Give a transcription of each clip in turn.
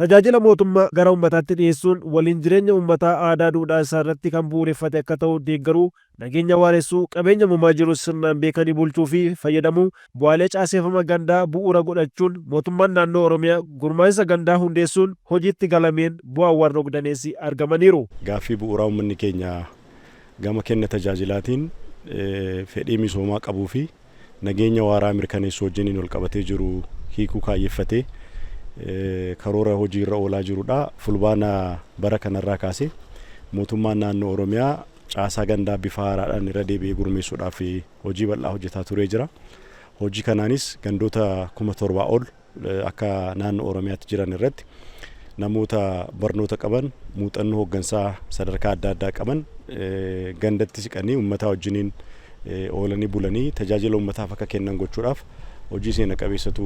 Tajaajila mootummaa gara ummataatti dhiyeessuun waliin jireenya ummataa aadaa duudhaa isaa irratti kan bu'uureffate akka ta'u deeggaruu, nageenya waaressuu, qabeenya uumamaa jiru sirnaan beekanii bulchuu fi fayyadamuu, bu'aalee caaseefama gandaa bu'uura godhachuun Mootummaan Naannoo Oromiyaa gurmaa'insa gandaa hundeessuun hojiitti galameen bu'aawwan rog-daneessi argamaniiru. Gaaffii bu'uuraa uummanni keenya gama kenna tajaajilaatiin fedhii misoomaa qabuu fi nageenya waaraa mirkaneessuu wajjiniin walqabatee jiru hiikuu kaayyeffatee karoora hojii irra oolaa jirudha. Fulbaana bara kanarraa kaasee mootummaan naannoo Oromiyaa caasaa gandaa bifa haaraadhaan irra deebi'ee gurmeessuudhaaf hojii bal'aa hojjetaa turee jira. Hojii kanaanis gandoota 7,000 ol akka naannoo Oromiyaatti jiran irratti namoota barnoota qaban, muuxannoo hooggansaa sadarkaa adda addaa qaban gandatti siqanii uummataa wajjiniin oolanii bulanii tajaajila uummataaf akka kennan gochuudhaaf hojii seena qabeessatu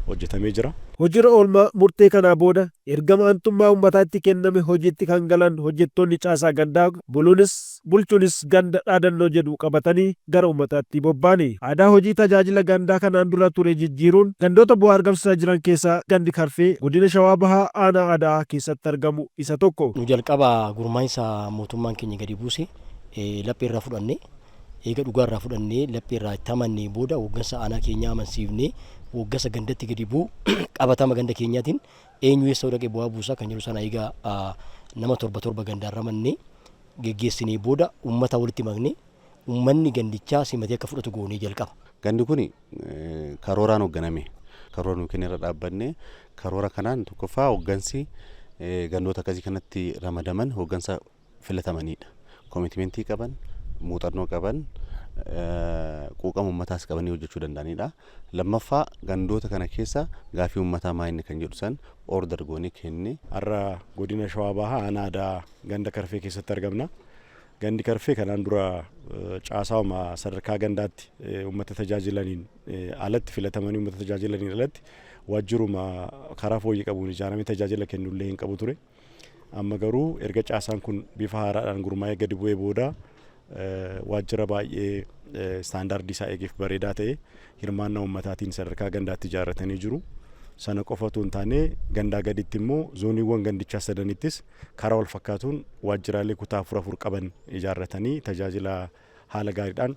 hojjetamee jira. Hojiirra oolmaa murtee kanaa booda ergama aantummaa uummataatti kenname hojiitti kan galan hojjettoonni caasaa gandaa buluunis bulchuunis ganda dhaadannoo jedhu qabatanii gara uummataatti bobba'ani. Aadaa hojii tajaajila gandaa kanaan dura ture jijjiiruun gandoota bu'aa argamsiisaa jiran keessaa gandi Karfee godina Shawaa Bahaa aanaa Ada'aa keessatti argamu isa tokko. Nu jalqaba gurmaa'insa mootummaan keenya gadi buuse laphee irraa fudhanne, eega dhugaa irraa fudhannee laphee irraa itti amannee booda hooggansa aanaa keenyaa amansiifnee hooggansa gandatti gadi bu'u qabatama ganda keenyaatiin eenyu eessa dhaqee bu'aa buusaa kan jedhu sana eega nama torba torba gandaan ramannee geggeessinee booda uummata walitti maknee uummanni gandichaa simatee akka fudhatu goonee jalqaba. Gandi kun karooraan hoogganame. Karoora nu kenne irra dhaabbannee karoora kanaan tokkoffaa hooggansi gandoota akkasii kanatti ramadaman hooggansa filatamanidha. Commitmentii qaban, muuxannoo qaban, quuqama uummataas qabanii hojjechuu danda'anidha. Lammaffaa, gandoota kana keessa gaafii uummataa maa inni kan jedhu san order goonee kenne. Har'a godina Shawaa Bahaa aanaa Ada'aa ganda Karfee keessatti argamna. Gandi Karfee kanaan dura caasaawuma sadarkaa gandaatti uummata tajaajilaniin alatti, filatamanii uummata tajaajilaniin alatti, waajjiruma karaa fooyyee qabuun ijaaramee tajaajila kennullee hin qabu ture. Amma garuu erga caasaan kun bifa haaraadhaan gurmaa'ee gadi bu'ee booda waajjira baay'ee istaandaardii isaa eegeef bareedaa ta'e hirmaannaa uummataatiin sadarkaa gandaatti ijaarratanii jiru. Sana qofa otoo hin taane, gandaa gaditti immoo zooniiwwan gandichaa sadanittis karaa wal fakkaatuun waajjiraalee kutaa afur afur qaban ijaarratanii tajaajila haala gaariidhaan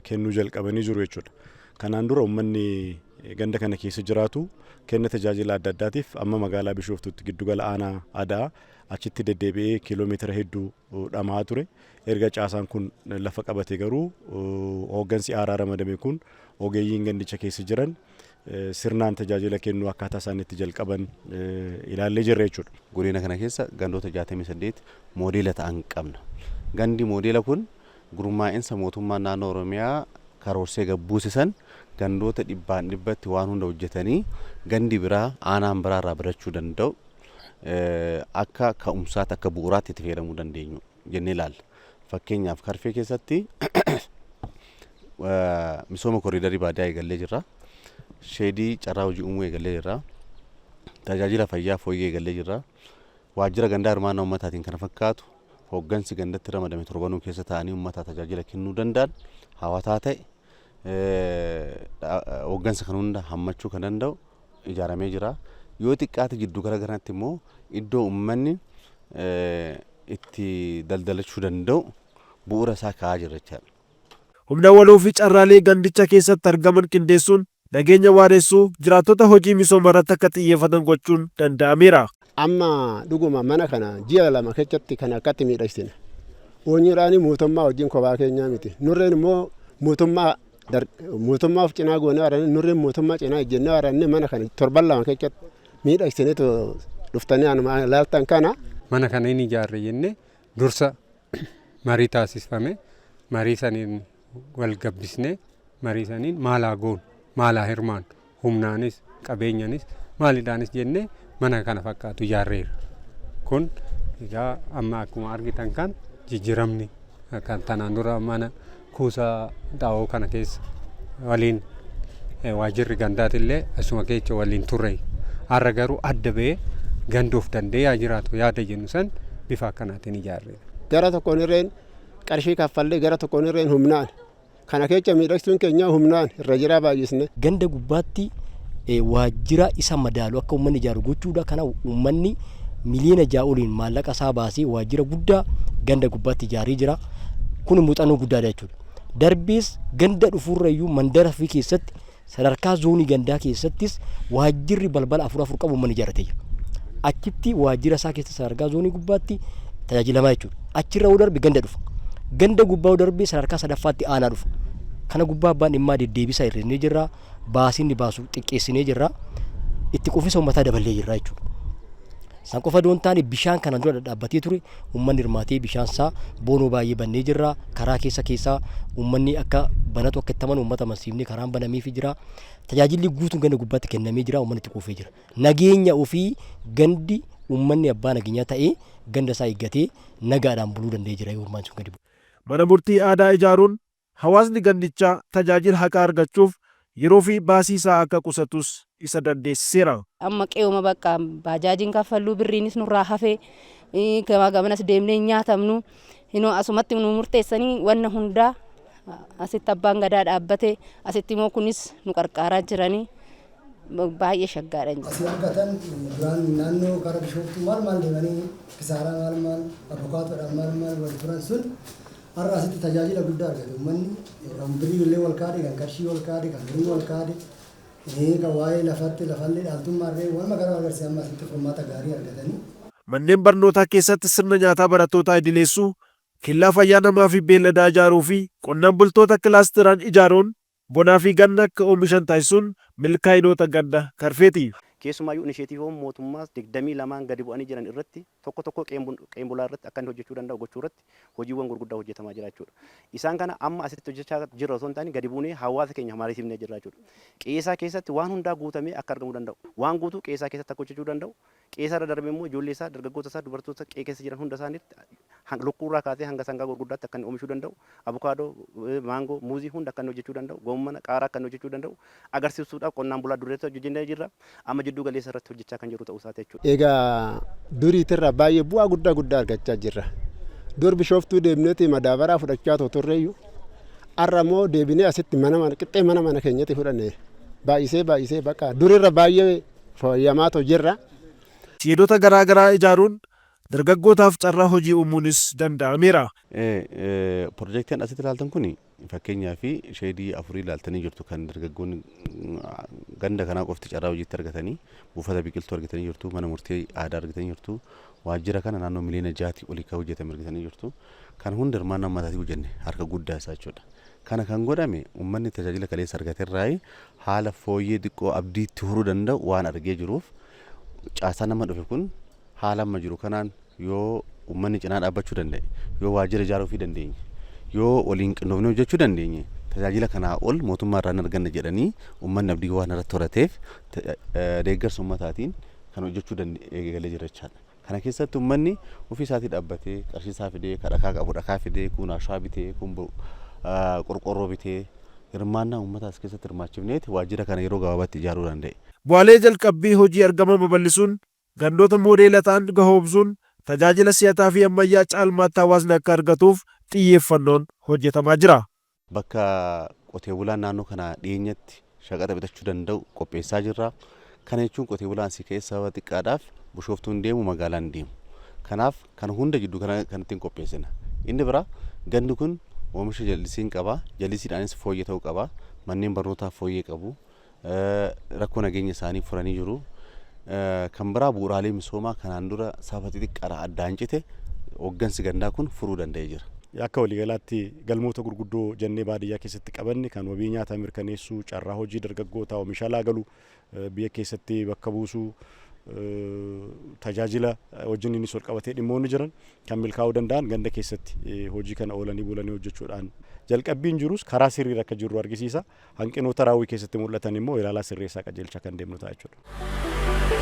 kennuu jalqabanii jiru jechuudha. Kanaan dura uummanni ganda kana keessa jiraatu kenna tajaajila adda addaatiif amma magaalaa Bishooftuutti, giddugala aanaa Ada'aa achitti deddeebi'ee kiiloomeetira hedduu dhama'aa ture. Erga caasaan kun lafa qabate garuu hooggansi haaraa ramadame kun, ogeeyyiin gandicha keessa jiran sirnaan tajaajila kennuu akkaataa isaan itti jalqaban ilaallee jirra jechuudha. Godina kana keessa gandoota 68 moodeela ta'an qabna. Gandi moodeela kun gurmaa'insa mootummaan naannoo Oromiyaa karoorsee gabbuusisan gandoota dhibbaan dhibbatti waan hunda hojjetanii gandi biraa aanaan biraa irraa barachuu danda'u, akka ka'umsaatti, akka bu'uuraatti itti fayyadamuu dandeenyu jennee ilaalla. Fakkeenyaaf, Karfee keessatti misooma koriidarii baadiyyaa eegallee jirra. Sheedii carraa hojii uumuu eegallee jirra. Tajaajila fayyaa fooyyee eegallee jirra. Waajjira gandaa hirmaannaa uummataatiin kana fakkaatu, hooggansi gandatti ramadame torbanuu keessa ta'anii uummataa tajaajila kennuu danda'an, hawataa ta'e, hooggansa kan hunda hammachuu kan danda'u ijaaramee jira. Yoo xiqqaate jiddu gara kanatti immoo iddoo uummanni itti daldalachuu danda'u bu'uura isaa kaa'aa jira jechaadha. Humna waloo fi carraalee gandicha keessatti argaman qindeessuun nageenya waaressuu, jiraattota hojii misooma irratti akka xiyyeeffatan gochuun danda'ameera. Amma dhuguma mana kana ji'a 2 keessatti kan akkatti miidhagsine. Oonyiraani mootummaa wajjin kophaa keenyaa miti. Nurreen immoo mootummaa of cinaa goonee haranne, nurreen mootummaa cinaa ejjennee haranne, mana kana torban 2 keessatti miidhagsineetu dhuftanii anuma ilaaltan kana. Mana kana inni ijaarre jennee dursa marii taasifame, marii saniin wal gabbisnee, marii saniin maalaa goonu, maalaa hirmaannu, humnaanis qabeenyanis maalidhaanis jennee mana kana fakkaatu ijaarreera. Kun egaa amma akkuma argitan kan jijjiiramni kan tanaan dura mana kuusaa xaa'oo kana keessa waliin waajjirri gandaatillee asuma keessa waliin turre. Har'a garuu adda ba'ee gandoof danda'ee haa jiraatu yaada jennu san bifa akkanaatiin ijaarreera. Gara tokkoon irreen qarshii kaffallee, gara tokkoon irreen humnaan. Kana keessa miidhagsuun keenya humnaan irra jiraa baay'isne. Ganda gubbaatti Waajjira isa madaalu akka uummanni ijaaru gochuudha. Kana uummanni 6 miliyoona oliin maallaqa isaa baasee waajjira guddaa ganda gubbaatti ijaaree jira. Kun muuxannoo guddaadha jechuudha. Darbees ganda dhufuurra iyyuu mandara fi keessatti, sadarkaa zoonii gandaa keessattis waajjirri balbala afur afur qabu uummanni ijaarratee jira. Achitti waajjira isaa keessa sadarkaa zoonii gubbaatti tajaajilamaa jechuudha. Achirra yoo darbe ganda dhufa. Ganda gubbaa yoo darbe sadarkaa sadaffaatti aanaa dhufa. Kana gubbaa abbaan dhimmaa deddeebisaa hir'isnee jirra. Baasii inni baasu xiqqeessinee jirra. Itti quufinsa uummataa daballee jirra jechuudha. San qofa doon taane, bishaan kanaan dura dhadhaabbatee ture uummanni hirmaatee bishaan isaa boonoo baay'ee bannee jirra. Karaa keessa keessaa uummanni akka banatu, akka itti amanu uummata amansiifnee karaan banameefii jira. Tajaajilli guutuun ganda gubbaatti kennamee jira, uummanni itti quufee jira. Nageenya ofii gandi uummanni abbaa nageenyaa ta'ee ganda isaa eeggatee nagaadhaan buluu danda'ee jira yoo hirmaan sun gadi bu'e. Mana murtii aadaa ijaaruun hawaasni gandichaa tajaajila haqaa argachuuf yeroo fi baasii isaa akka qusatus isa dandeessiseera. Amma qe'uma bakka baajaajiin kaffalluu birriinis nurraa hafee, gamaa gamanas deemnee nyaatamnu hinoo asumatti nu murteessanii wanna hundaa asitti abbaan gadaa dhaabbate, asitti immoo kunis nu qarqaaraa jiranii baay'ee shaggaadha. Asii argatan duraan naannoo karaa Bishooftuu maal maal deemanii kisaaraa maal maal abukaatoodhaan maal maal wal turan sun har'a asitti tajaajila guddaa argate. Uummanni kan birrii illee wal kaadhe, kan qarshii wal kaadhe, kan horii wal kaadhe, kan waa'ee lafatti lafallee dhaaltummaa walumaa gara agarsiisa amma asitti furmaata gaarii argatanii. Manneen barnootaa keessatti sirna nyaataa barattootaa idileessuu, kellaa fayyaa namaa fi beelladaa ijaaruu fi qonnaan bultoota kilaasteraan ijaaruun bonaa fi ganna akka oomishan taasisuun milkaa'inoota ganda Karfeeti. Keessumaayyuu inisheetiiviiwwan mootummaa 22n gadi bu'anii jiran irratti tokko tokko qe'een bulaa irratti akka inni hojjechuu danda'u gochuu irratti hojiiwwan gurguddaa hojjetamaa jira jechuudha. Isaan kana amma asitti hojjechaa jirra osoo hin taane, gadi buunee hawaasa keenya mariisifnee jirra jechuudha. Qe'eesaa keessatti waan hundaa guutamee akka argamuu danda'u. Waan guutuu qe'eesaa keessatti akka hojjechuu danda'u. Qe'eesaa irra darbee immoo ijoollee isaa, dargaggoota isaa, dubartoota qe'ee keessa jiran hunda isaaniitti lukkuurraa kaasee hanga sangaa gurguddaatti akka inni oomishuu danda'u, abukaadoo, maangoo, muuzii hunda akka inni hojjechuu danda'u, goommana, qaaraa akka inni hojjechuu danda'u agarsiisuudhaaf qonnaan bulaa dureessa hojjennee jirra. Amma jidduu galeessa irratti hojjechaa kan jiru ta'uu isaati jechuudha. Egaa duriitirra baay'ee bu'aa guddaa guddaa argachaa jirra. Dur Bishooftuu deemneeti madaabaraa fudhachaa turreeyyu, har'a immoo deebinee asitti mana mana qixxee mana mana keenyatti fudhanne. Baay'isee baay'isee bakka durirra baay'ee fooyyamaatu jirra. Sheedota garaa garaa ijaaruun dargaggootaaf carraa hojii uumuunis danda'ameera. Pirojektiin asitti ilaaltan kun fakkeenyaa fi sheedii afurii ilaaltanii jirtu, kan dargaggoonni ganda kanaa qofti carraa hojiitti argatanii, buufata biqiltuu argatanii jirtu, mana murtii aadaa argatanii jirtu, waajjira kana naannoo 6 miliyoonaatii olii kan hojjetame argatanii jirtu. Kan hunda hirmaannaa uummataatiin hojjenne harka guddaa isaa jechuudha. Kana kan godhame uummanni tajaajila kaleessa argaterraa haala fooyyee xiqqoo abdiitti horuu danda'u waan argee jiruuf, caasaa nama dhufe kun haala amma jiru kanaan yoo uummanni cinaa dhaabbachuu danda'e, yoo waajjira ijaaruu dandeenye, yoo waliin qindoofnee hojjechuu dandeenye, tajaajila kanaa ol mootummaa irraa hin arganna jedhanii uummanni abdii waan irratti horateef, deeggarsa uummataatiin kan hojjechuu eegalee jira jechaadha. Kana keessatti uummanni ofii isaatii dhaabbatee qarshii isaa fidee, kan dhakaa qabu dhakaa fidee, kun ashaa bitee, kun qorqorroo bitee, hirmaannaa uummataa as keessatti hirmaachifneeti waajjira kana yeroo gabaabaatti ijaaruu danda'e. Bu'aalee jalqabbii hojii argaman babal'isuun gandoota moodeela ta'an gahoomsuun tajaajila si'ataa fi ammayyaa caalmaatti hawaasni akka argatuuf xiyyeeffannoon hojjetamaa jira. Bakka qotee bulaan naannoo kana dhiyeenyatti shaqaxa bitachuu danda'u qopheessaa jirra. Kana jechuun qotee bulaan si keessa sababa xiqqaadhaaf Bishooftuun deemu, magaalaan deemu. Kanaaf kana hunda jidduu kana kan ittiin qopheessina. Inni bira gandi kun oomisha jallisiin qaba. Jallisiidhaanis fooyyee ta'uu qaba. Manneen barnootaa fooyyee qabu. Rakkoo nageenya isaanii furanii jiru. Kan biraa bu'uuraalee misoomaa kanaan dura saba xixiqqaadhaa addaan cite hooggansi gandaa kun furuu danda'ee jira. Akka waliigalaatti galmoota gurguddoo jennee baadiyyaa keessatti qabanne kan wabii nyaataa mirkaneessuu, carraa hojii dargaggootaa, oomisha alaa galu biyya keessatti bakka buusuu, tajaajila wajjin inni ol qabatee dhimmoonni jiran kan milkaa'uu danda'an ganda keessatti hojii kana oolanii bulanii hojjechuudhaan jalqabbiin jirus karaa sirrii akka jirru argisiisa. Hanqinoota raawwii keessatti mul'atan immoo ilaalaa, sirreessaa, qajeelchaa kan deemnu ta'a jechuudha.